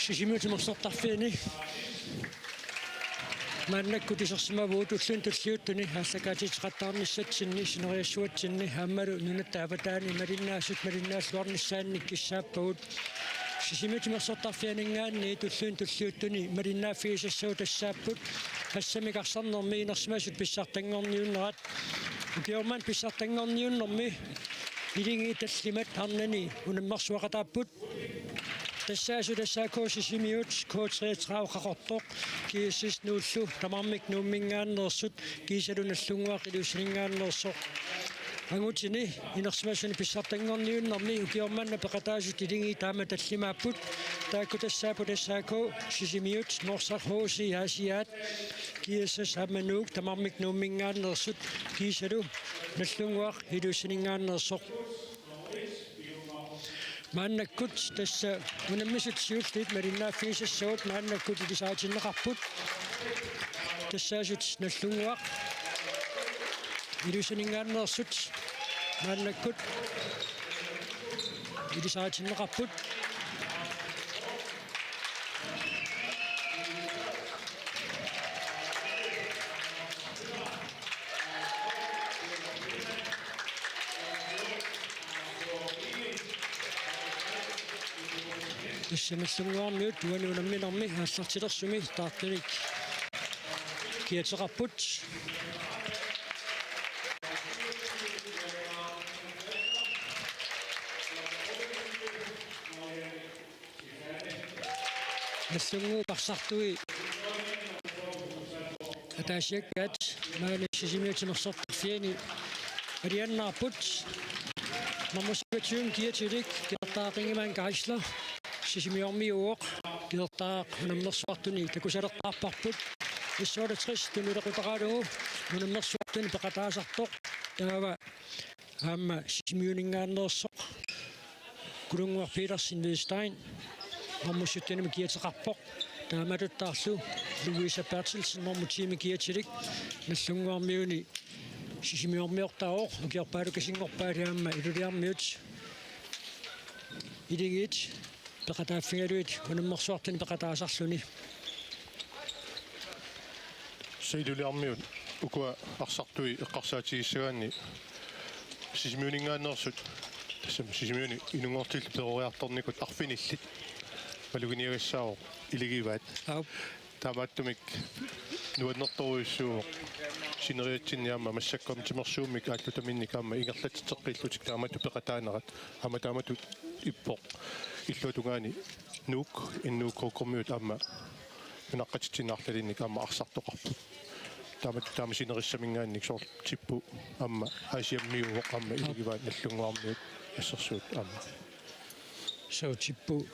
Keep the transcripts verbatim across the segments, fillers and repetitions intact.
Sisimiut timersortarfiani maannakkut isersimavugut ulluni tulliuttuni aallakaatitseqattaarnissatsinni, sineriassuatsinni aammalu nunatta avataani malinnaasut malinnaalluarnissaannik kissaappagut. Sisimiut timersortarfianinngaanniit ulluni tulliuttuni malinnaaffigisassavut tassaapput: assammik arsarnermi inersimasut pissartanngorniunnerat. Ukioq manna pissartanngorniunnermi Iligiit tallimat arnani unammersuaqataapput. Tassaasut S A K Sisimiut, K treogtredive Qaqortoq, G S S Nuullu, tamarmik Nuumminngaanneersut, kiisalu Nagdlunguaq Ilulissaninngaanneersoq. Angutini inersimasuni pissartanngorniunnermi ukioq manna peqataasut Iligiit taama tallimaapput. Taakku tassaapput S A K Sisimiut, Norsaq H C Aasiaat, G S S aamma Nuuk, tamarmik Nuumminngaanneersut, kiisalu Nagdlunguaq Ilulissaninngaanneersoq. Maannakkut tassa unammisut siulliit malinnaaffigisassavut maannakkut ilisaritinneqarput. Tassaasut Nagdlunguaq Ilulissaninngaanneersut maannakkut ilisaritinneqarput. Tassa Nagdlunguarmiut uani unamminermi aallartilersumi startinik kiateqarput. Nagdlunguup arsartui ataasiakkaat maani Sisimiut timersortarfiani alianaarput. Nummer syvogtyve kiatilik, Kiortaaqqingimaaq Geisler, Sisimiormiuuvoq. Kiortaaq unammersuartuni takusalerpaarparput. S otteogtres tunulequtaqaalugu unammersuartuni peqataasartoq. Taava aamma Sisimiuninngaanneersoq Kulunnguaq Petersen Hvidstein nummer syttenimi kiateqarpoq. Taamatuttaarlu Louise Berthelsen nummer tiimi kiatilik Nagdlunguarmiuni Sisimiormiortaavoq, ukiorpaalukasinngorpaali aamma Ilulissarmiut Iligiit peqataaffigalugit unammersuartuni peqataasarluni. Tassa Ilulissarmiut ukua arsartui eqqarsaatigissagaanni Sisimiuninngaanneersut, tassami Sisimiuni inunngortillu peroriartornikut arfinillit maluginiagassaavoq Iligivaat. Aap. Taamaattumik nuannertorujussuuvoq sineriatsinni aamma massakkormiut timersuummik aallutaminnik aamma ingerlatitseqqillutik taamatut peqataanerat. Aamma taamatut ippoq illuatungaani Nuuk, N U K-kormiut aamma nunaqqatitsinnut arlalinnik aamma arsartoqarput. Taamatut taama sinerissaminngaanniit soorlu Tippu aamma Aasiammiuuvoq aamma Iligivaat Nagdlunguarmiut assersuut aamma. Suu, Tippu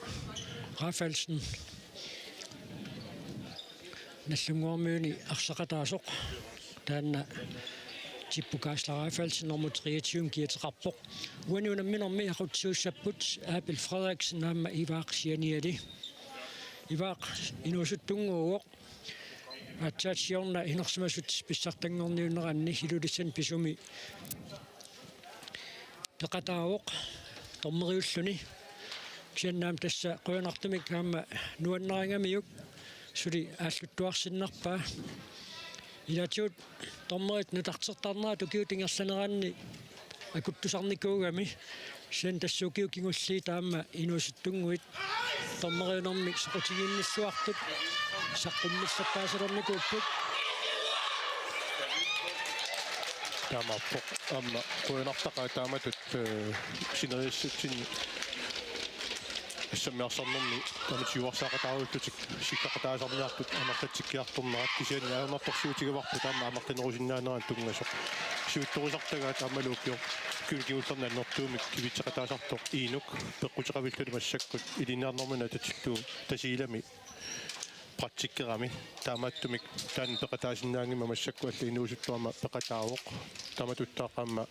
Rafaelsen Nagdlunguarmiuni arsaqataasoq. Taanna Tippu Geisler Rafaelsen nummer treogtyve kiateqarpoq. Uani unamminermi aqutsisuussapput Abel Frederiksen aamma Ivaaq Sianiali. Ivaaq inuusuttunnguuvoq. Aatsaat siorna inersimasut pissartanngorniunneranni Ilulissani pisumi peqataavoq dommeriulluni. Kisianni aamma tassa qujanartumik aamma nuannaringamiuk suli aalluttuarsinnarpaa. Ilaatigut dommerit nutartertarnerat ukiut ingerlaneranni akuttusarnikuugami, kisianni tassa ukiut kingulliit aamma inuusuttunnguit Dommeriunermik soqutiginnilluartut saqqummersippaasalernikuupput. Taamaappoq aamma qujanartaqaaq taamatut, eh, sineriassatsinni assammiarsarnermi taama tiguarsaaqataarullutik sikkaqataasarniartut amerlatsikkiartornerat kisianni ajornartorsiutigaarput aamma amerlanerusinnaanerannut tunngasoq. Siuttorisartagaat aammalu ukioq kingullerni annertuumik kivitseqataasartoq Inuk peqquteqavilluni massakkut ilinniarnermini atatillugu Tasiilami praktikkerami. Taamaattumik taanna peqataasinnaanngimmat massakkut allat inuusuttut aamma peqataavoq. Taamatuttaaq aamma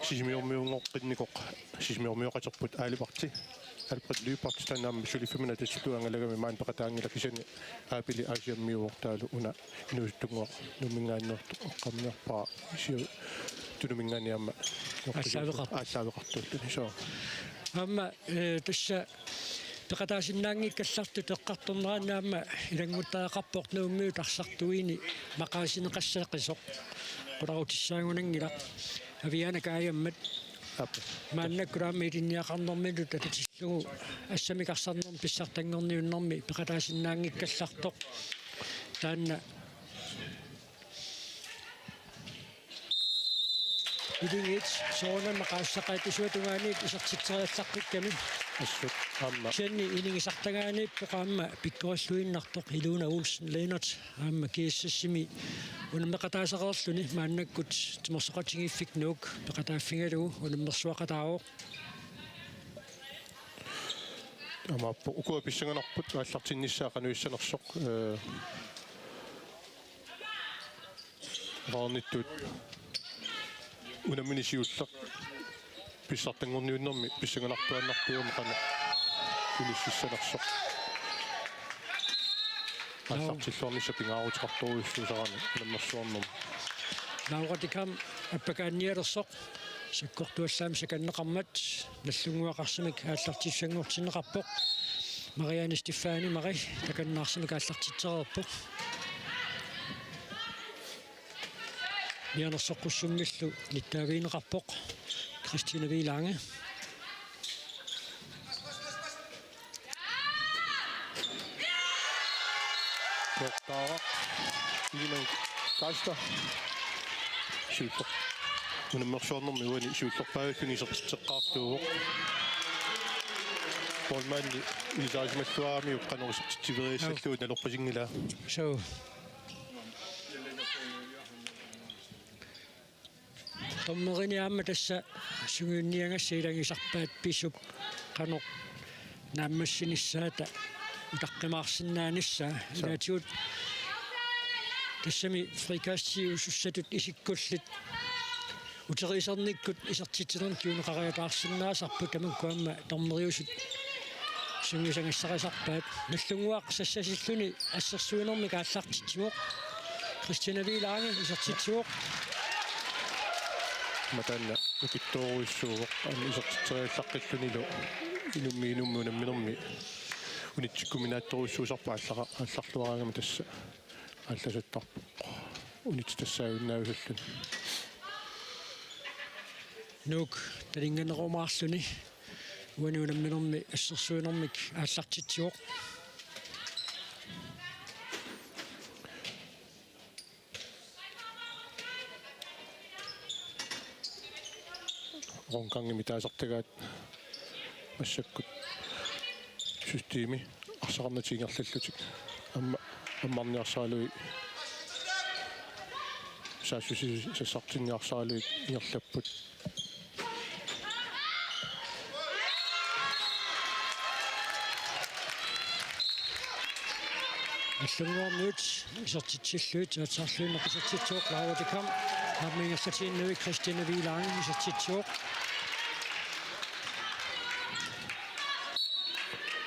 Sisimiormiunngoqqinnikoq, Sisimiormioqaterput Aali Parti, Alfred Lyberth, taanna aamma suliffimmini atatillugu angalagami maani peqataanngilaq kisianni Aapili Aasiammiuvoq taavalu una inuusuttunnguaq Nuumminngaanneersoq eqqaamiarpara isiu Tunuminngaanniit aamma Aallaaveqartoq. Aallaaveqartuulluni, suu. Aamma, eh, tassa peqataasinnaanngikkallartut eqqartorneranni aamma ilannguttariaqarpoq Nuummiut arsartuini maqaasineqassaqisoq. Qularutissaagunanngilaq. Aviana Kaajammat. Aap. Maannakkut aamma ilinniaqarnerminut atatillugu assammik arsarnermi pissartanngorniunnermi peqataasinnaanngikkallartoq. Taanna Iligiit soorunami maqaasisaqaat isuata tungaaniit isertitseriallarpikkami. Assut aamma. Kisianni inigisartagaaniippoq aamma pikkorilluinnartoq Ilona Olsen Lennert aamma G S S-imi unammeqataasereerluni maannakkut timersoqatigiiffik Nuuk peqataaffigalugu unammersuaqataavoq. Taamaappoq ukua pissanganarput aallartinnissaa qanoq issanersoq, eh, Raarnittut unammineq siulleq pissartanngorniunnermi pissanganartuaannartuugami qanoq inississanersoq. Aallartilluarnissaq pingaaruteqartorujussuusarami unammersuarnermi. Laura Dikam appakaannialersoq. Sakkortuallaamik sakanneqarmat Nallunnguaq arsamik aallartissanngortinneqarpoq. Marianne Stefani Mari takanna arsamik aallartitsereerpoq. Mianersoqqussummillu nittaavigineqarpoq Christine Wielange. Toqqaaraq. Iman Kasta. Siulleq. Unammersuarnermi uani siullerpaalluni isertitseqqaartuuvoq. Målmandi ilisarisimalluarami uqqanerusertitsiveriassallugu nalorpasinngilaa. Suu. Dommerini aamma tassa sungiunniagassat ilagisarpaat pisup qanoq naammassinissaata utaqqimaarsinnaanissaa. Suu. Ilaatigut tassami frikastiusussatut isikkullit uteriisernikkut isertitsinermi kinguneqariataarsinnaasarput tamakku aamma dommeriusut sungiusagassarisarpaat. Nallunnguaq sassasilluni assersuinermik aallartitsivoq. Christine Wielange isertitsivoq. Aamma taanna nukittoorujussuuvoq aamma isertitseriallaqqillunilu inummiit inummut unamminermi unitsikkuminaattorujussuusarpoq aallara-, aallarluaraangami tassa aallasattarpoq unitsitassaajunnaavisalluni. Nuuk talinnganerumaarluni uani unamminermi assersuinermik aallartitsivoq. Rundgangimik taasartagaat massakkut systemi arsaqarnatik ingerlallutik aamma ammarniarsaralugit saassussisassartinniarsaralugit ingerlapput. Nallunnguarmiut isertitsillugit aatsaalluinnaq isertitsivoq Laura Dikam. Aamma ingerlatiinnarlugu Christine Wielange isertitsivoq.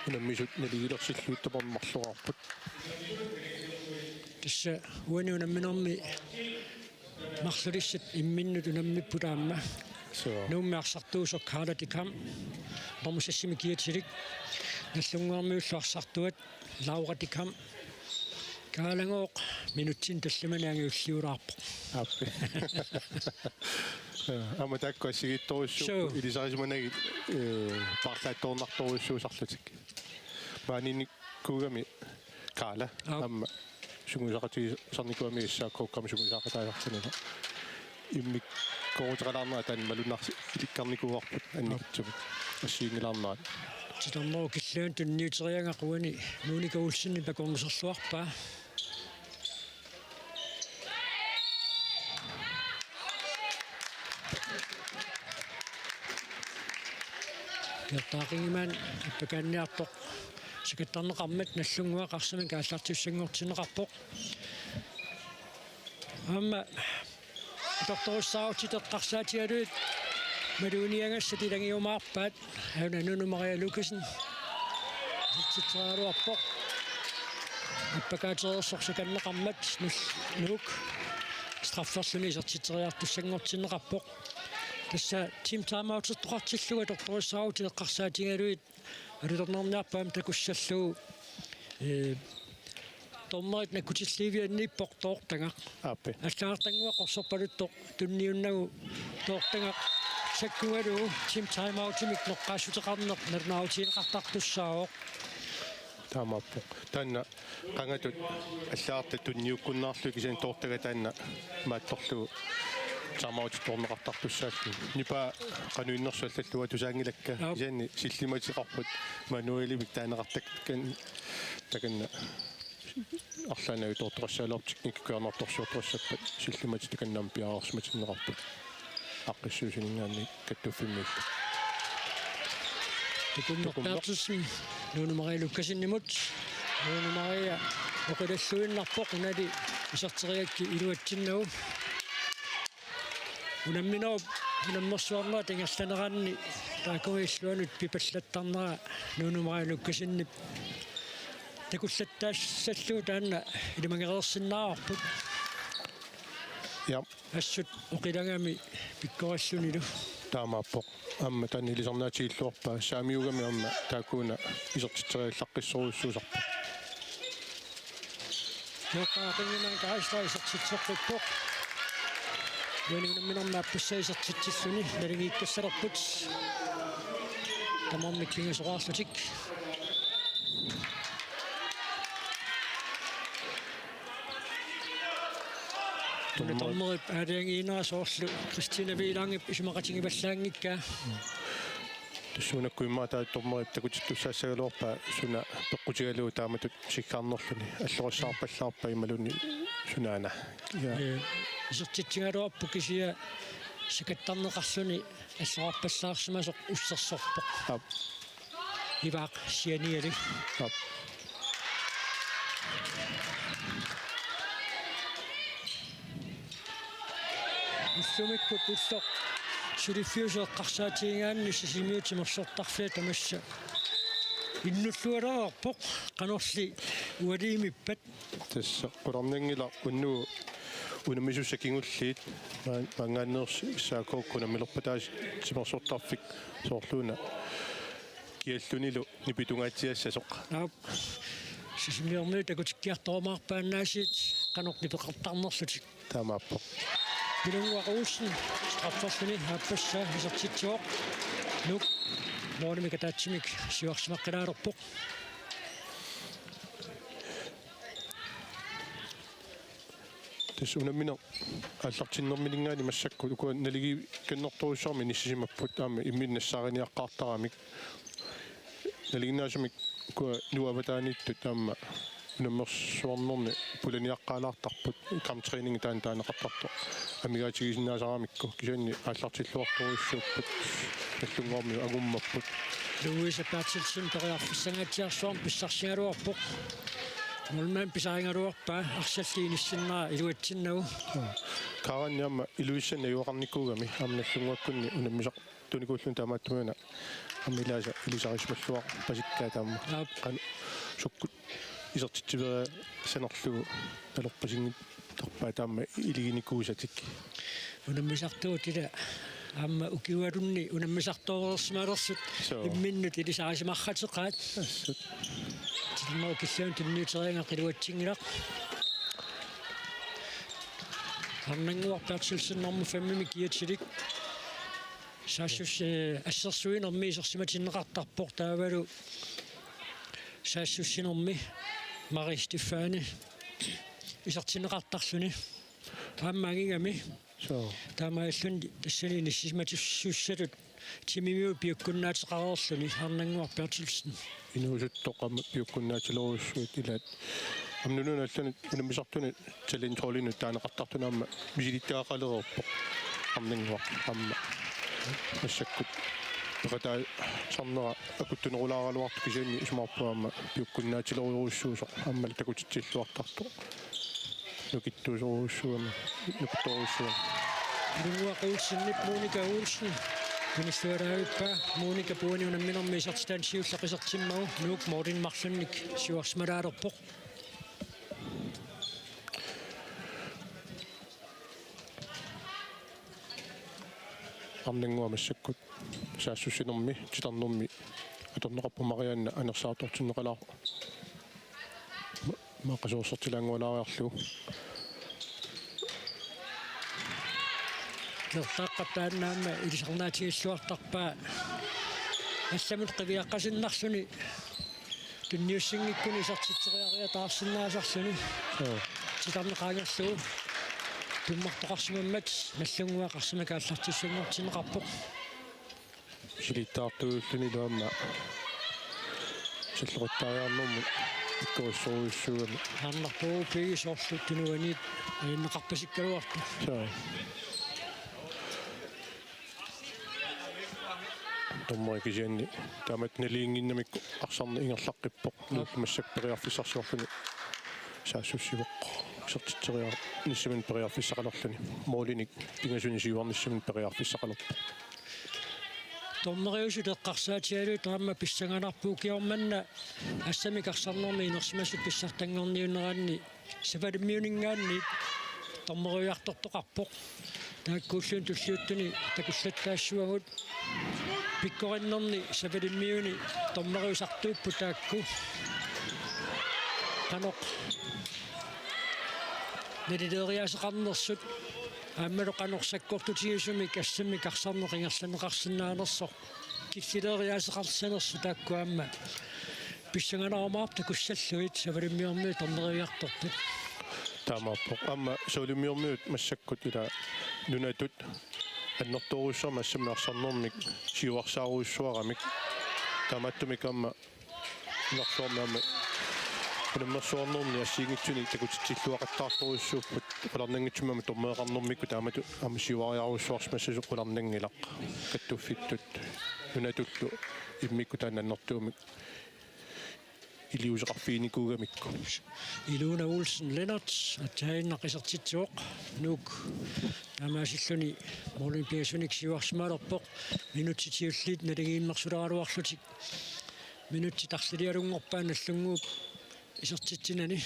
Unammisut naligilersillugit tamarmik marloraarput. Tassa uani unamminermi marlulissat imminnut unammipput aamma. Suu. Nuummi arsartuusoq Karla Dikam. Nummer seksimi kiatilik. Nallunnguarmiullu arsartuat Laura Dikam. Kaalagooq minutsini tallimani angajulliulaarpoq. Aappi. Aamma taakku assigiittorujussuupput. Suu. Ilisarisimanagit, eh, paarlaattoornartorujussuusarlutik. Paaniinnikuugami Kaala. Aap. Aamma sungiusaqatigisarnikuugami S A K-kkami sungiusaqataasarluni. Immikkooruteqalaarnera taanna malunnarsi ilikkarnikuuarput annikitsumik assiginngilaarnerat. Titarnerup killianut tunniuteriagaq uani Monika Olsenip akornuserluarpaa. Piartaaqingimaani appakaanniartoq sakattarneqarmat Nagdlunguaq arsamik aallartissanngortinneqarpoq. Aamma atortorissaarutit eqqarsaatigalugit maluginiagassat ilagiumaarpaat. Aana Nunu Maria Lukassen isertitseriaraluarpoq. Appakaatereersoq sakanneqarmat Nul-, Nuuk strafferluni isertitseriartussanngortinneqarpoq. Tassa team timeoutertoqartillugu atortorissaarutit eqqarsaatigalugit alutornarniarput aamma takussallugu, ee, dommerit nakkutilliivianniippoq toortagaq. Aappi. Allagartannguaq qorsorpaluttoq tunniunnagu toortagaq sakkugalugu team timeoutimik noqqaassuteqarneq nalunaarutigineqartartussaavoq. Taamaappoq. Taanna qangatut allagartat tunniukkunnaarlugit kisianni toortagaq taanna maattorlugu timeoutitut orneqartartussaalluni. Nipaa qanoq innersoq allallu tusaanngilakka. Aap. Kisianni sillimateqarput manualimik taaneqartakkat takanna arlaannagu toortoqassagaluarpoq, teknikkikkut aamma toortoqassappat sillimatit takanna aamma piareersimatinneqarput. Aaqqissuussininngaanniit kattuffimmiillu. Tukummeq Tukummeq. Berthelsen, Nunu Maria Lukassenimut. Nunu Maria oqilalluinnarpoq, unali iserteriarakku iluatsinnagu. Unamminerup unammersuarnerup ingerlaneranni taakku illuanut pipallattarnera Nunu Maria Lukassenip takullattaassallugu taanna ilimagereersinnaavarput. Ja. Assut oqilagami pikkorallunilu. Taamaappoq. Aamma taanna ilisarnaatigilluarpaa saamiugami aamma taakkuuna isertitseriallaqqissorujussuusarpoq. Piartaaqingimaani Karlsværd isertitseqqippoq. Uani unamminermi aappassaa isertitsilluni naligiikkassarput. Tamarmik pingasoraarlutik. Una dommerip aalajangiinera soorlu Kristina Wielandip isumaqatigivallaanngikkaa. Tassuunakku immaqa taava dommerip takutittussaassagaluarpaa suna peqqutigalugu taamatut sikkaarnerluni allorissaarpallaarpaa imaluunniit sunaana. Ja. Ee, isertitsigaluarpoq kisianni sakattarneqarluni alloraarpallaarsimasoq ussersorpoq. Aap. Ivaaq sianiali. Aap. Ullumikkut ulloq suliffiusoq eqqarsaatigigaanni Sisimiut timersortarfiat tamassa innullualaarpoq qanorli ualiimippat. Tassa qularnanngilaq unnugu unammisussat kingulliit ma-, maanngaanneersoq S A K-kkut unammilerpataasut timersortarfik soorluuna kiallunilu nipitungaatsiassasoq. Aap. Sisimiormiut takutikkiartorumaarpaat aasiit qanoq nipeqartarnerlutik. Taamaappoq. Pilunnguaq Olsen, strafferluni aappassaa isertitsivoq. Nuuk målimik ataatsimik siuarsimaqqilaalerpoq. Tassa unammineq aallartinnermininngaanniit massakkut ukua naligiikkannertorujussuarmik inissisimapput aamma imminut nassaariniaqqaartaramik. Nalinginnaasumik ukua Nuuk avataaniittut aamma unammersuarnerni pulaniaqqaalaartarput kamptræningi taanna taaneqartartoq amigaatigisinnaasaramikku kisianni aallartilluartorujussuupput Nagdlunguarmiut angummapput. Louise Berthelsen periarfissangaatsiarsuarmik pissarsigaluarpoq. Målmand pisarigaluarpaa arsalli inissinnera iluatsinnagu. Kaaranni aamma Ilulissanut najugaqarnikuugami aamma Nagdlunguakkunni unammisartunikuulluni taamaattumik una aamma ilaasa ilisarisimalluarpasikkaa taama. Aap. Qanoq sukkut isertitsiveriassanerlugu nalorpasinngittarpaat taama iliginikuusatik. Unammisartugut ila aamma ukiualunni unammisartooreersimalersut. Suu. Imminnut ilisarisimarrateqaat. Assut. Titarnerup killianut tunniuteriagaq iluatsinngilaq. Arnannguaq Berthelsen nummer fem-imi kiatilik. Saassussaq, eh, assersuinermi isersimatinneqartarpoq taavalu saassussinermi Mari Steffani isertinneqartarluni. Aamma angigami. Soo. Taamaalilluni tassani inissisimatussatut timimigut piukkunnaateqareerluni Arnannguaq Berthelsen. Inuusuttoq aamma piukkunnaatilerujussuit ilaat. Aamma nunanut allanut unammisartunut talent holdinut taaneqartartunut aamma misilittagaqalereerpoq. Arnannguaq aamma massakkut peqataasarnera akuttunerulaaraluartoq kisianni isumaqarpunga aamma piukkunnaatilerujussuusoq aammalu takutitsilluartartoq. Nukittuusorujussuugami, nukittorujussuugami. Ilunnguaq Olsenip Monika Olsen tunilluaraavippaa. Monika puani unamminermi isertitaani siulleq isertimmagu, Nuuk Morten marlunnik siuarsimalaalerpoq. Arnannguaq massakkut saassussinermi titarnermi atorneqarpoq, Marianne anersaartortinneqalaarpoq. Ma-, maaqasoorsortilaanngualaariarlugu. Kiortaaqqap taanna aamma ilisarnaatigilluartarpaa allamut qiviaqqasinnarluni tunniussinngikkuni isertitseriariataarsinnaasarluni. Joo. Titarneq qaangerlugu tummartoqarsimammat Nagdlunguaq arsamik aallartissanngortinneqarpoq. Misilittaartuullunilu aamma salloqittariarnermut pikkorissorujussuugami. Aamma P G-p soorlu tunuaniit ajunneqarpasikkaluartoq. Joo. Dommeri kisianni taamatut naliginnginnamikku arsarneq ingerlaqqippoq. Nuuk massakkut periarfissarsiorluni saassussivoq. Isertitseriarnissaminut periarfissaqalerluni. Målinik pingasunik siuarnissaminut periarfissaqalerpoq. Dommeriusut eqqarsaatigalugit aamma pissanganarpoq ukioq manna assamik arsarnermi inersimasut pissartanngorniunneranni Savalimmiuninngaanniit dommeriujartortoqarpoq. Taakkuulluni tulliuttuni takullattaassuagut pikkorinnerni Savalimmiuni dommeriusartuupput taakku. Qanoq nalileeriaaseqarnersut aammalu qanoq sakkortutigisumik assamik arsarneq ingerlanneqarsinnaanersoq killileeriaaseqarsimanersoq taakku aamma pissanganarumaarput takussallugit Savalimmiormiut dommeriujartortut. Taamaappoq. Aamma Savalimmiormiut massakkut ila nunatut annertoorujussuarmik assamik arsarnermik siuarsaarujussuaramik. Taamaattumik aamma inersuarmi aamma unammersuarnerni assigiinngitsuni takutitsilluaqattaartorujussuupput, qularnanngitsumik aamma dommereqarnermikkut taamatut aamma siuariarujussuarsimassasoq qularnanngilaq. Kattuffittut nunatullu immikkut taanna annertuumik iliuuseqarfiginikuugamikku. Ilona Olsen Lennert aatsaannaq isertitsivoq. Nuuk taamaasilluni målimi pingasunik siuarsimalerpoq. Minutsit siulliit naligiinnersuleraluarlutik. Minutsit arlalialunngorpaat Nagdlunguup isertitsinani.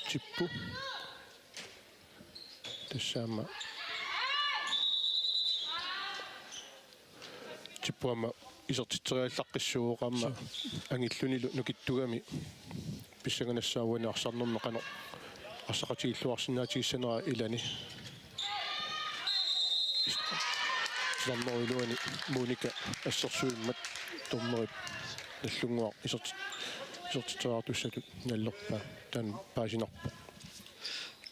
Tippu. Tassa aamma Tippu aamma isertitseriallaqqissuuvoq aamma. Suu. Angillunilu nukittugami pissanganassaaq uani arsarnermi qanoq arsaqatigilluarsinnaatigissanera ilani. Titarnerup iluani Monika assersuimmat dommerip Nagdlunguaq isertit-, isertitseriartussatut nallerpaa taanna paasinarpoq.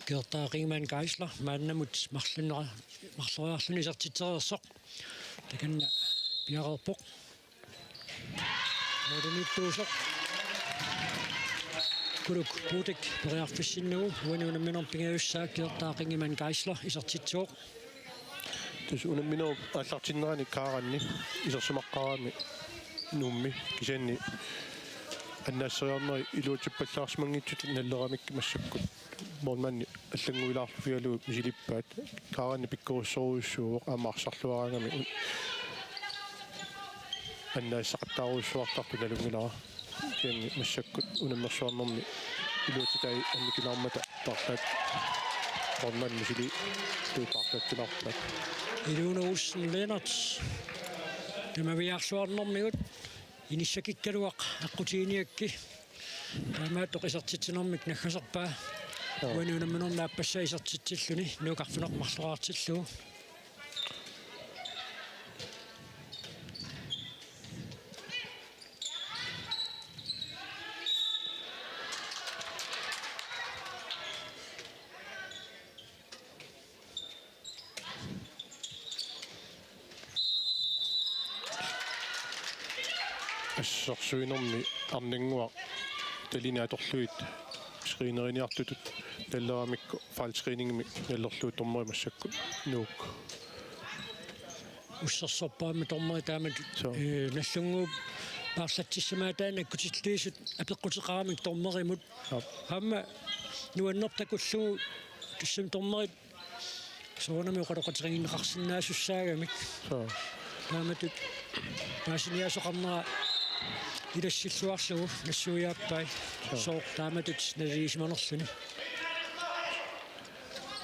Gerda Ringmann Geisler maannamut marlunner-, marloriarluni isertitsereersoq. Takanna piareerpoq. Målimiittuusoq. Kuluk Puutik periarfissinnagu uani unamminermi pingajussaa Gerda Ringmann Geisler isertitsivoq. Tassa unamminerup aallartinnerani Kaaranni isersimaqqaarami Nuummi, kisianni annaasseriarneri iluatsippallaarsimanngitsutut nalleramikku massakkut målmandi allannguilaarfigalugu misilippaat. Kaaranni pikkorissorujussuuvoq aamma arsarluaraangami un-, annaassaqattaarujussuartartoq nalunngilara. Kisianni massakkut unammersuarnermi iluatsitai annikinaarmata paarlaat. Målmandi misilittui paarlatsilaarpaat. Ilona Olsen Lennert. Tamaviaarluarnermigut inissakikkaluaq aqqutiginiakki. Taamaattoq isertitsinermik naggaserpaa. Joo. Uani unamminermi aappassaa isertitsilluni Nuuk arfineq-marloraartillugu. Assersuinermi Arnannguaq talinik atorlugit screeneriniartutut naleramikku foulscreeningimik nallerlugu dommeri massakkut Nuuk. Ussersorpaa aamma dommeri taamatut. Suu. Ee, Nagdlunguup paarlatsissamaataanut nakkutilliisut apeqquteqaramik dommerimut. Aap. Aamma nuannertaqullugu tassami dommerit soorunami oqaloqatigineqarsinnaasussaagami. Suu. Taamatut paasiniaasoqarnera ilassilluarlugu nassuiaappai. Suu. Sooq taamatut naliliisimanerluni.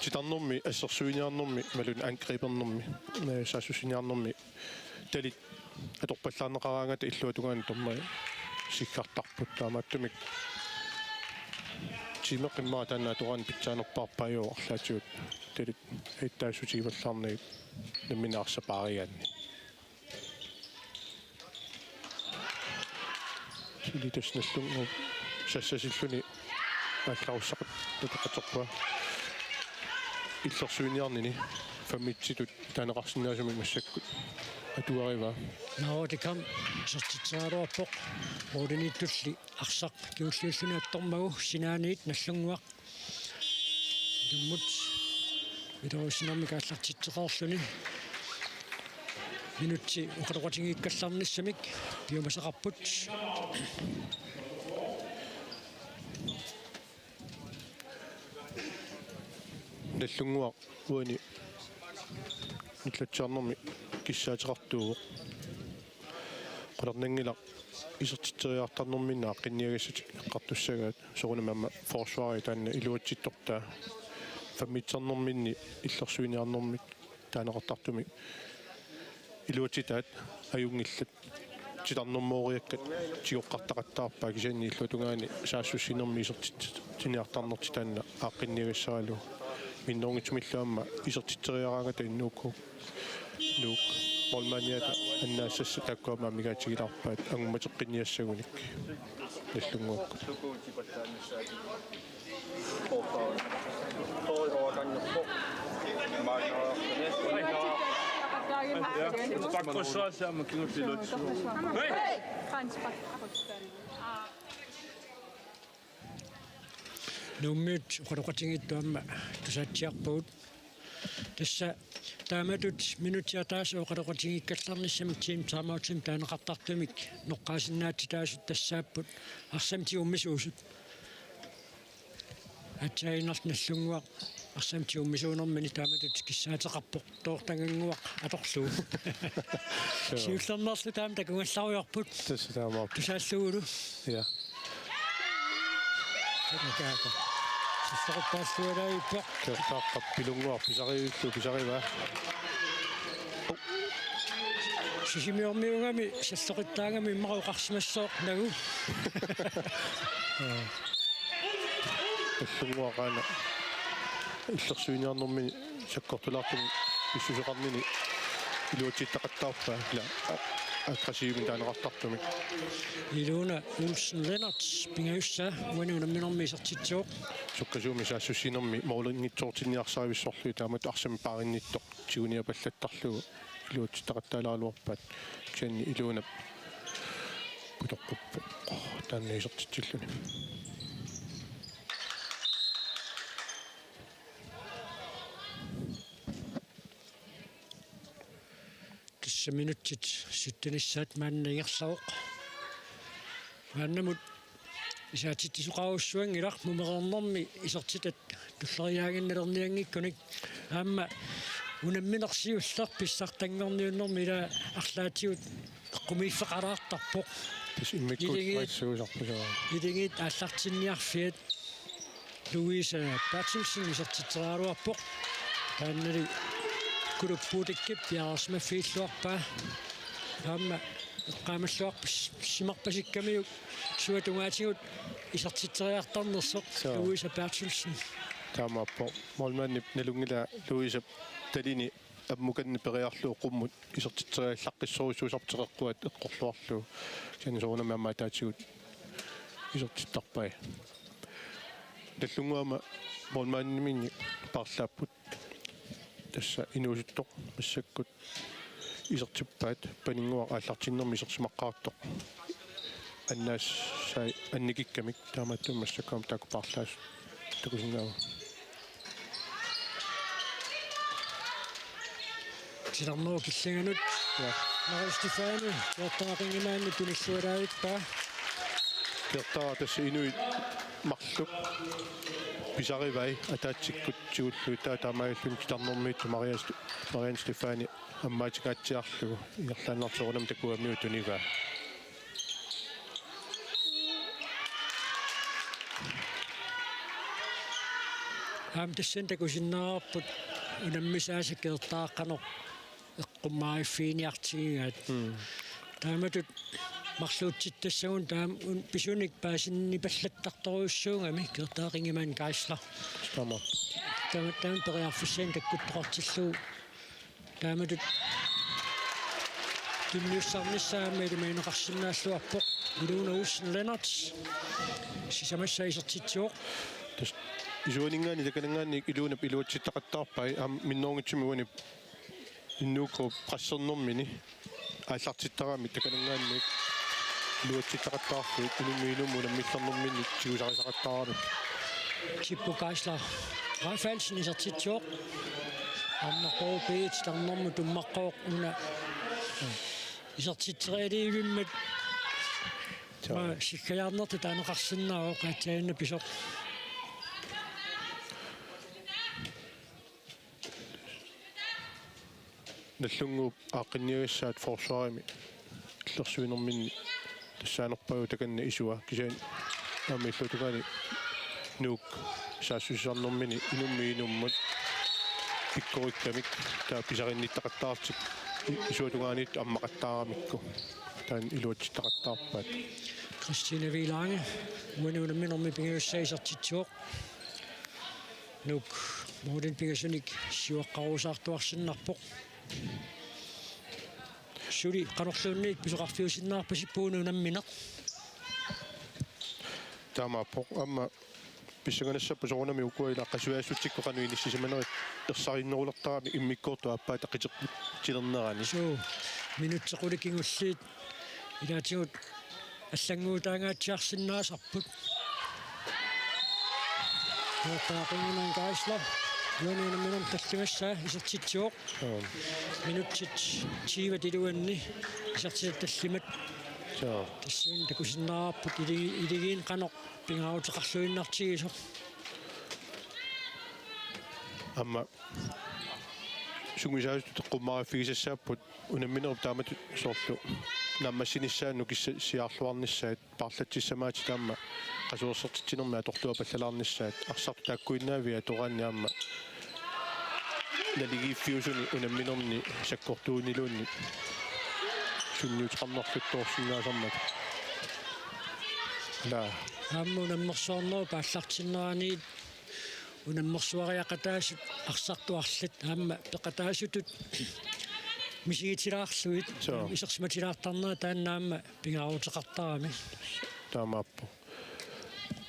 Titarnermi, assersuiniarnermi, imaluunniit angribernermi, ee, saassussiniarnermi talit atorpallaarneqaraangata illuatungaani dommerit siggartarput, taamaattumik tiimeq immaqa taanna atoraanni pitsaanerpaarpaajuvoq arlaatigut talit ajuttaassutigivallaarnagit nammineq arsapaarigaanni. Suli tassa Nagdlunguup sassasilluni aallarussaqattaarpaa. Illersuiniarnini femmiitsitut taaneqarsinnaasumik massakkut atuarivaa. Naote Kam isertitseriaraluarpoq. Uuliniittulli arsaq kingulliulluni attormagu sinaaniit Nagdlunguaq ilummut ileriussinermik aallartitseqarluni. Minutsi oqaloqatigiikkallarnissamik piumasaqarput. Nagdlunguaq uani nutlatsiarnermi kissaateqartuuvoq. Qularnanngilaq isertitseriartarnerminni aaqqinniagassatik eqqartussagaat, soorunami aamma forsvari taanna iluatsittortaa. Femmiitsernerminni illersuiniarnermik taaneqartartumik iluatsitaat ajunngillat, titarnermooriakkat tigoqqartaqattaarpaat, kisianni illuatungaani saassussinermi isertitsiniartarnertik taanna aaqqinniagassaralugu. Minnerunngitsumillu aamma isertitseriaraangata innuukku Nuuk målmandiata annaassassat taakkua aamma amigaatigilaarpaat angummateqqinniassagunik Nagdlunguakkut. Nuummiut oqaloqatigiittut aamma tusaatsiarpagut. Tassa taamatut minutsit ataaseq oqaloqatigiikkallarnissamik team timeoutimik taaneqartartumik noqqaasinnaatsitaasut tassaapput arsamik tigummisuusut. Aatsaannguaq Nagdlunguaq arsamik tigummisuunermini taamatut kissaateqarpoq, toortagannguaq atorlugu. Suu. Siullermeerluta aamma takugallarujorput. Tassa taamaappoq. Tusaallugulu. Ja. Takugaakka. Salloqittaallualaarpoq. Toortaqqap Pilunnguaq pisarivillu pisarivaa. Sisimiormiugami salloqittaagami immaqa oqarsimassooq nagu. Nagdlunguaq aana illersuiniarnermini sakkortulaartumik pissuseqarnini iluatsittaqattaarpaa, ila, a-, aggressivimik taaneqartartumik. Ilona Olsen Lennert pingajussaa uani unamminermi isertitsivoq. Sukkasuumik saassussinermi målinngitsoortinniarsarivissorlugit taamatut arsamik paarinnittoq tiguniapallattarlugu iluatsittaqattaalaaraluarpaat, kisianni Ilonap putoqquppoq taanna isertitsilluni. Tassa minutsit syttenissaat maanna ingerlavoq. Maannamut isaatitsisoqarujussuanngilaq, mumereernermi isertitat tulleriiaaginnalernianngikkunik. Aamma unamminersiulleq pissartanngorniunnermi ila arlaatigut eqqumiiffeqalaartarpoq. Tassa immikkut Ilingit, faitsuusarput suu. Ilingit aallartinniarfiat Louise Berthelsen isertitseriaraluarpoq. Taannali Kuluppuutikip piareersimaffigilluarpaa. Aamma Eqqaamalluarpassi, simarpasikkamiuk suatungaatigut isertitseriartarnersoq. Suu. Louise Berthelsen. Taamaappoq. Målmandip nalunngilaa Louise Berthelsenip ammukanneq periarlugu qummut isertitseriallaqqissorujussuusarpoq teqeqquat eqqorluarlugu. Kisianni soorunami aamma ataatigut isertittarpai. Nallunnguamik målmandiminnik paarlaapput. Tassa inuusuttoq massakkut isertippaat, Paninnguaq aallartinnermi isersimaqqaartoq. Annaasai annikikkamik, taamaattumik massakkut aamma taakku paarlaasut takusinnaavagut. Titarnerup killinganut. Ja. Maria Stefani, Gertaq Ingemann tunilluaraavippaa. Gertaq tassa inuit marluk pisarivai ataatsikkut tigullugu, taava taamaalilluni titarnermiittoq Maria St-, Maria Stefani ammaatingaatsiarlugu ingerlaannartoq soorunami takuamiuk tunivaa. Aamma tassani takusinnaavarput unammisaasa Gertaq qanoq eqqummaviffiginiartigigaat. Mm. Taamatut marluutsittassagunik taama un-, pisunik paasiniipallattartorujussuugami Gertaq Ingemann Geisler. Taama. Taama, taama periarfissaani takkuttoqartillugu. Taamatut tunniussaarnissaa aamma ilumagineqarsinnaalluarpoq. Ilona Olsen Lennert. Sisamassaa isertitsivoq. Tassa isuaninngaanniit takananngaanniit Ilonap iluatsittaqattaarpai, aamma minnerunngitsumik uani Nuup pressernermini aallartittarami takananngaanniit iluatsittaqattaarlugit inummit inummut unammillernerminni tigusarisaqattaarami. Kippu Geisler. Rafaelsen isertitsivoq. Aamma K B titarnermut tummaqqavoq una. Isertitserialiivimmat. Joo. Maa sikkajaarnertut taaneqarsinnaavoq aatsaannguaq pisoq. Nallunnguup aaqqinniagassaat forsvarimi illersuinerminni tassaanerpaavoq takanna isua, kisianni aamma illuatungaa Nuuk saassussisarnermini inummit inummut pikkorikkamik taava pisarinnittaqattaarlutik i-, isuatungaaniittut ammaqattaaramikku taanna iluatsittaqattaarpaat. Christine Vilange, uani unamminermi pingajussaa isertitsivoq. Nuuk målini pingasunik siuaqqaruusaartuarsinnarpoq. Suli qanorluunniit pisoqarfiusinnaarpasippoq una unammineq? Taamaappoq, aamma pissanganassapput soorunami ukua ilaa qasujaassutsikkut qanoq inissisimanerit ersarinnerulertaramik immikkoortut aappaata qiteqqutilernerani. Suu, minutsit qulit kingulliit ilaatigut allannguutaangaatsiarsinnaasarput. Gertaq Ingemann Geisler, uani unamminermi tallimassaa isertitsivoq. Joo. Minutsit tyvet iluanni isertitat tallimat. Joo. Tassani takusinnaavarput ili-, iligiinni qanoq pingaaruteqarluinnartigisoq. Aamma sungiusaasutut eqqummavigisassaapput unamminerup taamatut soorlu naammassinissaanut kissassiarluarnissaat, paarlatsissamaatitut aamma qasuersertitsinermi atorluapallalaarnissaat, arsartut taakkuinnaavia atoraanni aamma naligiiffiusuni unamminerni sakkortuuniluunniit sunniuteqarnerluttoorsinnaasarmata. Ilaa. Aamma unammersuarnerup aallartinneraniit unammersuariaqataasut arsartut arlallit aamma peqataasutut misigitilaarlugit. Suu. Isersimatilaartarnerat taanna aamma pingaaruteqartarami. Taamaappoq.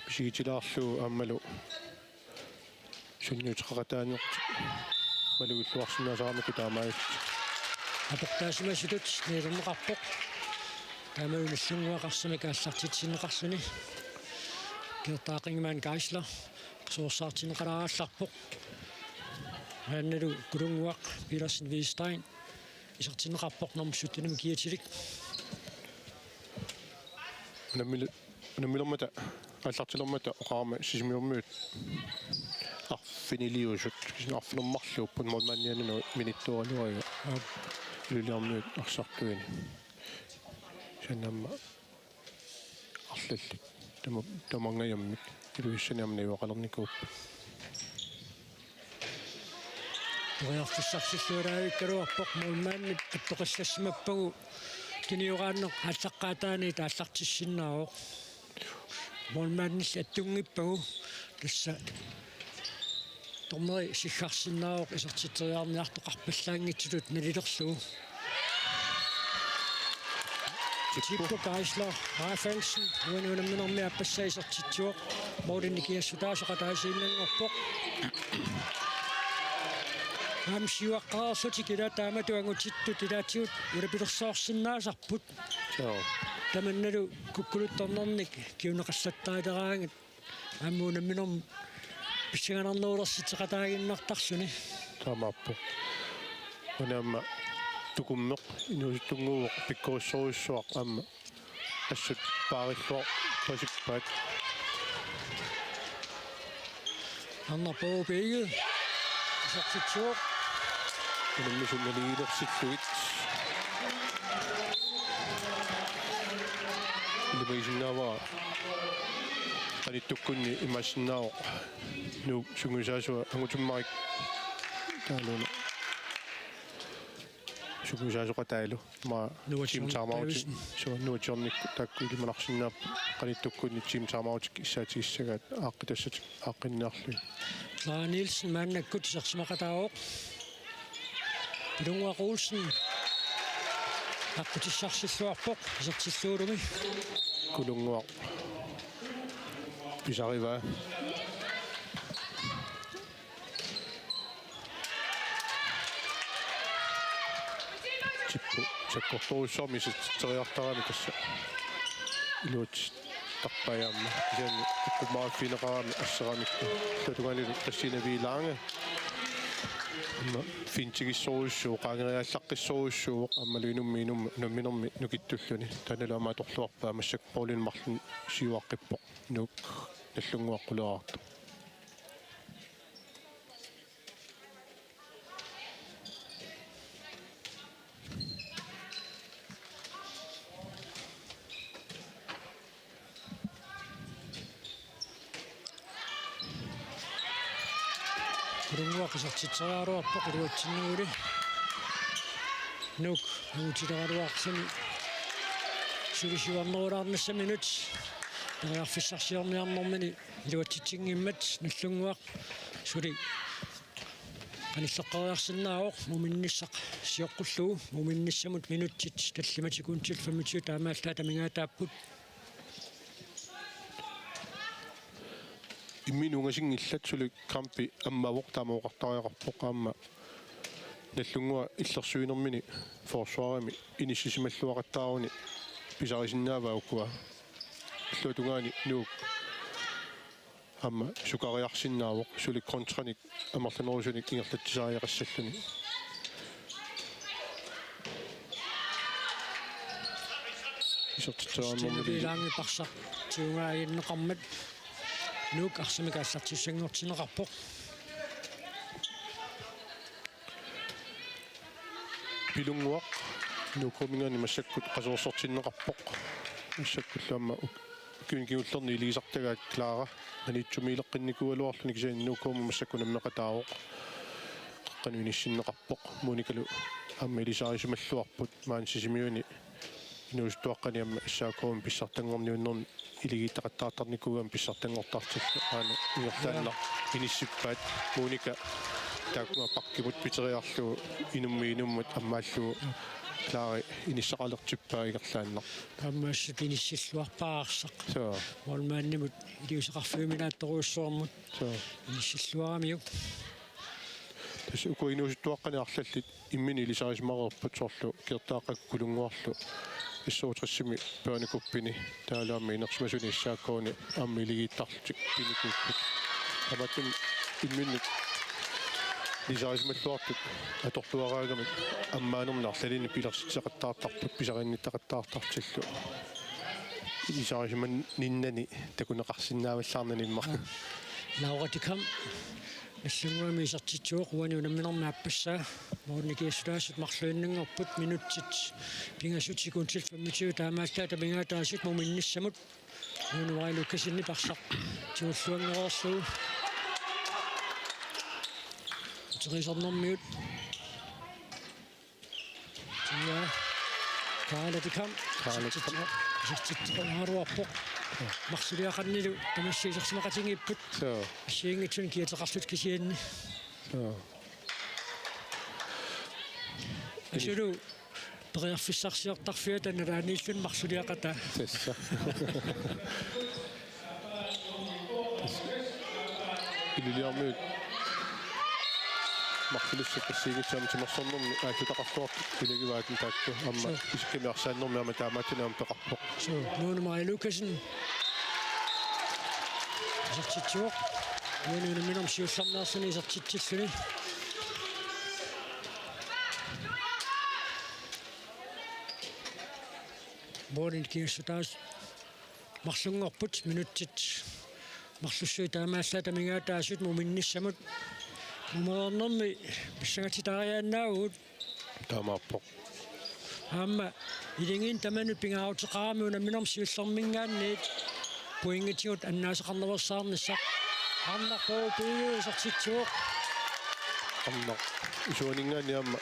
Misigitilaarlugu aammalu sunniuteqaqataaneq malugilluarsinnaasaramikku taamaalillutik. Aportaasimasutut niilerneqarpoq. Taamalu Nallunnguaq arsamik aallartitsineqarluni. Gertaq Ingemann Geisler qasuersaartinneqalaarallarpoq. Maannalu Kulunnguaq Petersen Hvidestein isertinneqarpoq nummer syttenimik kiatilik. Unammilu-, unammilermata, aallartilermata oqarama Sisimiormiut arfiniliusut, kisianni arfineq-marluupput målmandianut minittuaraluariga. Aap. Iluliarmiut arsartuini. Kisianni aamma arlallit. Tama-, tamangajammik Ilulissani aamma najugaqalernikuupput. Periarfissarsilluaraavikkaluarpoq målmandip attoqassassimappagu Kinioraanneq aallaqqaataaniit aallartissinnaavoq. Målmandilli attunngippagu tassa dommeri sikkarsinnaavoq isertitseriarniartoqarpallaanngitsutut nalilerlugu. Tippu Geisler Rafaelsen uani unamminermi aappassaa isertitsivoq. Målini kiassutaasoq ataasiinnanngorpoq. Aamma siuaqqareerlutik ila taamatut angutittut ilaatigut ulapilersoorsinnaasarput. Joo. Tamannalu kukkuluttornernik kinguneqallattarileraangat aamma unamminermi pissanganarnerulersitseqataaginnartarluni. Taamaappoq. Una aamma tukummeq inuusuttunnguuvoq pikkorissorujussuaq aamma assut paarilluarpasippaat. Arnarpaa P G isertitsivoq. Unammisut naligilersillugit. Ilimagisinnaavara qanittukkunni imaassinnaavoq Nuuk sungiusaasua Angutimmarik taanuuna. Sungiusaasoqataalu. Aamma Nuatsiornik team timeout. Davidsen. Suu, nuatsiornikkut taakku ilimanarsinnaapput qanittukkunni team timeout kissaatigissagaat aaqqitassatik aaqqinniarlugit. Clara Nielsen maannakkut isersimaqataavoq. Pilunnguaq Olsen aqqutissarsilluarpoq isertillugulumi. Pilunnguaq pisarivaa. Tippu sakkortoorujussuarmik isertitseriartarami tassa iluatsittarpaa aamma. Kisianni eqqumaffigineqarami asseramikku. Illuatungaanilu Christine Wielange. Aamma fintigissorujussuuvoq, qaangeriallaqqissorujussuuvoq, aammalu inummit inummut unamminermi nukittulluni. Taannalu aamma atorluarpaa massakkut Pauline marlunnik siuaqqippoq. Nuuk Nagdlunguaq quleraartoq. Pilunnguaq isertitseriaraluarpoq iluatsinnaguli. Nuuk angutileraluarluni suli siuarnerulaarnissaminut periarfissarsiorniarnermini iluatsitsinngimmat Nagdlunguaq suli qanilleqqeriarsinnaavoq muminnissaq sioqqullugu. Muminnissamut minutsit tallimat sekundit femogtyve taamaallaat amigaataapput. Imminut ungasinngillat, suli kampi ammavoq, taama oqartariaqarpoq aamma. Nagdlunguaq illersuinermini forsvarimi inissisimalluaqattaaruni pisarisinnaavaa ukua. Illuatungaani Nuuk aamma sukariarsinnaavoq, suli kontranik amerlanerusunik ingerlatsisariaqassalluni. Isertitseriarnermi Christine Wielange parsaq tigungaagineqarmat Nuuk arsamik aallartissanngortinneqarpoq. Pilunnguaq Nuukkuminngaanniit massakkut qasuersortinneqarpoq. Massakkullu aamma uk-, ukiuni kingullerni iligisartagaat Clara Maniitsumiileqqinnikuugaluarluni, kisianni Nuukkumut massakkut unammeqataavoq. Qeqqanut inissinneqarpoq. Monikalu aamma ilisarisimalluarput maani Sisimiuni inuusuttuaqqani aamma S A K-mi pissartanngorniunnermi iligiittaqattaartarnikuugami pissartanngortartillu, aana ingerlaannaq inissippaat. Monika taakkua pakkimut piteriarlugu inummit inummut ammaallugu Clara inissaqalertippaa ingerlaannaq. Aamma assut inissilluarpaa arsaq. Suu. Målmandimut iliuuseqarfiuminaattorujussuarmut. Suu. Inissilluaramiuk. Tassa ukua inuusuttuaqqani arlallit imminut ilisarisimareerput, soorlu Kiortaaqqak Pilunnguarlu S-otteogtresimi børnecuppini, taavalu aamma inersimasuni S A K-ni aamma iligiittarlutik pinikuupput. Taamaattumik imminnut ilisarisimalluartut atorluaraagamik ammaanermi arlalinni pilersitseqattaartarput, pisariinnittaqattaartartillu. Ilisarisimanninnani takuneqarsinnaavallaarnani immaqa. Laura Dickham Nagdlunguami isertitsivoq uani unamminermi aappassaa. Målini kiassutaasut marluinnanngorput, minutsit pingasut sekundit femogtyve taamaallaat amigaataasut muminnissamut. Nuunuai Lukasenip arsaq tigulluanngoreerlugu. Uteriisarnermiut. Tia. Kaala Tikam. Kaala Tikam. Isertitsi-, isertitseriaraluarpoq. Marluliaqannilu tamassi isersimaqatigiipput. Suu. Assigiinngitsunik kiateqarlutik kisianni. Suu. Asulu periarfissarsiortarfiata nalaaniilluni marluliaqataa. Tassa. Ilulissarmiut marlulissaat assigiinngitsunik timersornermi aallutaqarluartut ilagivaat taakku aamma. Suu. Isikkami arsaannermi aamma taamaattunik aamma peqarpoq. Suu, Nuunu Maria Lukassen. Isertitsivoq. Uani unamminermi siullermeerluni isertitsilluni. Målinik kinguaatsaat marlunngorput, minutsit marlussuit taamaallaat amigaataasut muminnissamut. Mumereernermi pissangatitaariaannaavugut. Taamaappoq. Aamma iligiinnut tamanut pingaaruteqarami unamminermi siullerminngaanniit pointigut annaasaqarnaveersaarnissaq. Arnaq P P isertitsivoq. Arnaq. Isuaninngaanniit aamma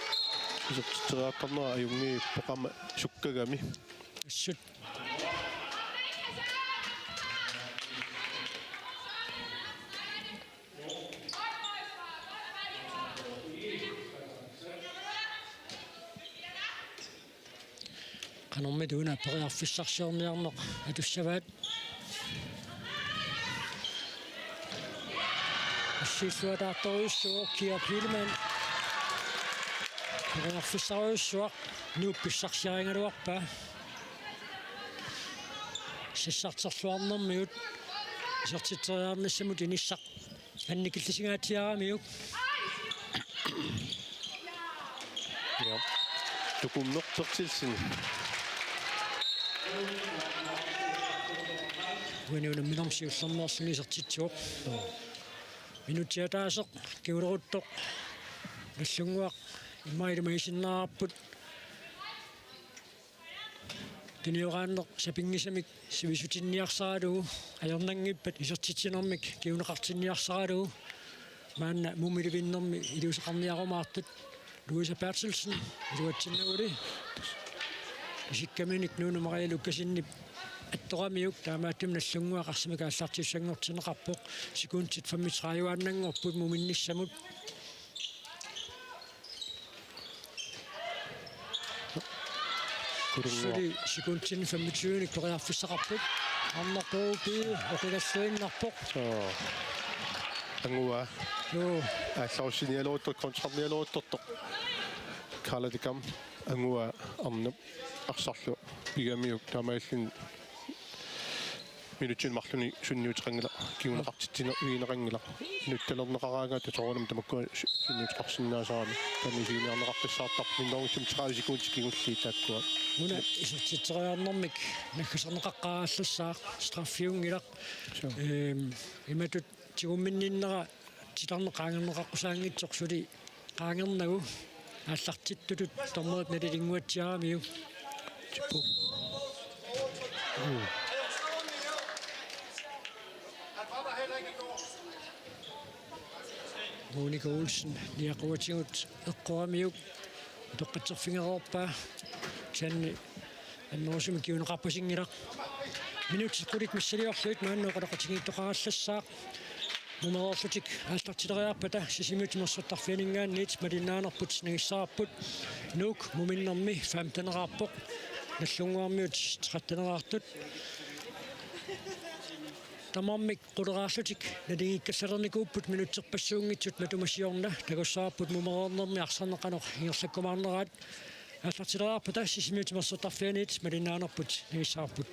isertitseriartarnera ajunngippoq aamma sukkagami. Assut. Qanormita una periarfissarsiorniarneq atussavaat. Assilluataartorujussuuvoq Kia Biilmann. Periarfissarujussuaq Nuuk pissarsiarigaluarpaa. Sassarterluarnermigut isertitseriarnissamut inissaq annikillisingaatsiaramiuk. Ja. Tukummeq Berthelsen. Uani unamminermi siullermeerluni isertitsivoq. Minutsit ataaseq kinguleruttoq Nagdlunguaq immaqa ilumagisinnaavarput. Tunioraanneq sapinngisamik sivisutinniarsaralugu ajornanngippat isertitsinermik kinguneqartinniarsaralugu maanna mumilivinnermi iliuuseqarniarumaartut. Louise Berthelsen iluatsinnaguli. Isikkaminik Nuunu Maria Lukassenip attoramiuk, taamaattumik Nagdlunguaq arsamik aallartissanngortinneqarpoq. Sekundit femogtredive-annanngorput muminnissamut. Kulunguaq. Suli sekundinik femogtyve-nik periarfissaqarput. Arnaq P P oqilalluinnarpoq. Soo. Angua. Joo. Aallarussinialeruttortoq, kontrarnialeruttortoq. Kaala Tikam, Angua, Arnap, arsarlu pigamiuk taamaalilluni minutsini marlunni sunniuteqanngilaq, kinguneqartitsineq, igineqanngilaq. Nutsalerneqaraangatta soorunami tamakku su-, sunniuteqarsinnaasarami. Taanna isiginiarneqartussaasarpoq, minnerunngitsumik tredive sekundit kingulliit taakkua. Una isertitseriarnermik naggaserneqaqqaarallassaaq, straffiunngilaq. Suu. Ehm, imatut tigumminninnera titarneq qaangerneqaqqusaanngitsoq suli qaangernagu aallartittutut dommerip nalilinnguatsiaramiuk. Tippu. Mm. Monika Olsen niaquatigut eqqoramiuk utoqqatserfigereerpaa. Kisianni annerusumik kinguneqarpasinngilaq. Minutsit qulit missiliorlugit maanna oqaloqatigiittoqarallassaaq. Mumereerlutik aallartileriarpata Sisimiut timersortarfianinngaanniit malinnaanerput nangissavarput. Nuuk muminnermi femteneraarpoq. Nagdlunguarmiut tretteneraartut. Tamarmik quleraarlutik naligiikkallalernikuupput minutserpassuunngitsut matuma siorna, takussavarput mumereernermi arsarneq qanoq ingerlakkumaarneraat. Aallartileriarpata Sisimiut timersortarfianiit malinnaanerput nangissavarput.